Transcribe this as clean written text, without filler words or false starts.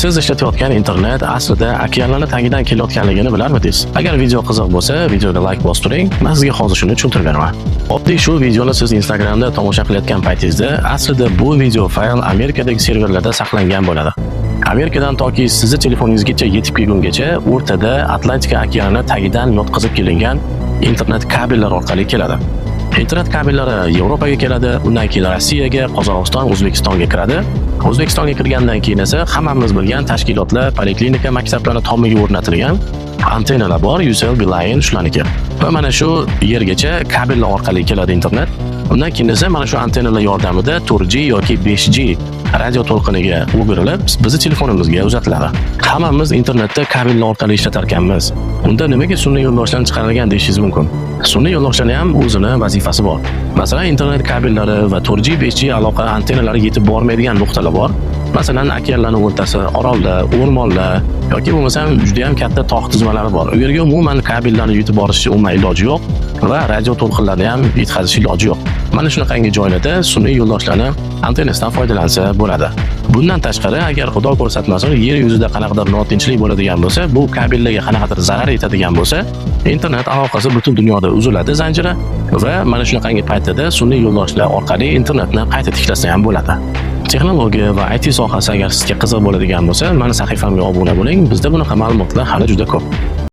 Siz ishlatayotgan internet aslida okeanlarni tagidan kelayotganligini bilarmidingiz? Agar video qiziq bo'lsa, videoga like bosib turing. Men sizga hozir shuni tushuntirib beraman. Oddiy shu videoni siz Instagramda tomosha qilayotgan paytingizda aslida bu video fayl Amerikadagi serverlarda saqlangan bo'ladi. Amerikadan toki sizni telefoningizgacha yetib kelgungacha o'rtada Atlantika okeani tagidan yotqizib kelingan internet kabellar orqali keladi. Internet kabellari Yevropaga keladi, undan keyin Rossiyaga, Qozog'iston, O'zbekistonga kiradi. O'zbekistonga kirgandan keyin esa hammamiz bilgan tashkilotlar, poliklinika, maktablarni tomiga o'rnatilgan antennalar bor, Ucell, Beeline shularniki. Va mana shu yergacha kabellar orqali keladi internet. Undan keyin esa mana shu antennalar yordamida 4G yoki 5G radio to'lqiniga o'girilib, bizni telefonimizga uzatiladi. Hammamiz internetda kabellar orqali ishlatar ekanmiz. Unda nimaga sun'iy yo'ldoshlarni chiqarilgan deyishingiz mumkin. Sun'iy yo'ldoshlarni ham o'zini vazifasi bor. Masalan, internet kabellari va 4G, 5G aloqa antennalari yetib bormaydigan nuqtalar bor. Masalan, okeanlarning o'rtasi, orollar, o'rmonlar yoki bo'lmasam juda ham katta tog' tizmalari bor. U yerga umuman kabellarni yetib borishi umuman iloji yo'q va radio to'lqinlarni ham yetkazish iloji yo'q. Mana shunaqangi joylarda sun'iy yo'ldoshlarni antennasidan foydalansa bo'ladi. Bundan tashqari, agar Xudo ko'rsatmasin, yer yuzida qanaqadir notinchlik bo'ladigan bo'lsa, bu kabellarga qanaqadir zarar yetadigan bo'lsa, internet aloqasi butun dunyoda uziladi zanjiri va mana shunaqangi paytda sun'iy yo'ldoshlar orqali internetni qayta tiklasa ham bo'ladi. Texnologiya va IT sohasi agar sizga qiziq bo'ladigan bo'lsa, mani sahifamga obuna bo'ling. Bizda bunaqa ma'lumotlar hali juda ko'p.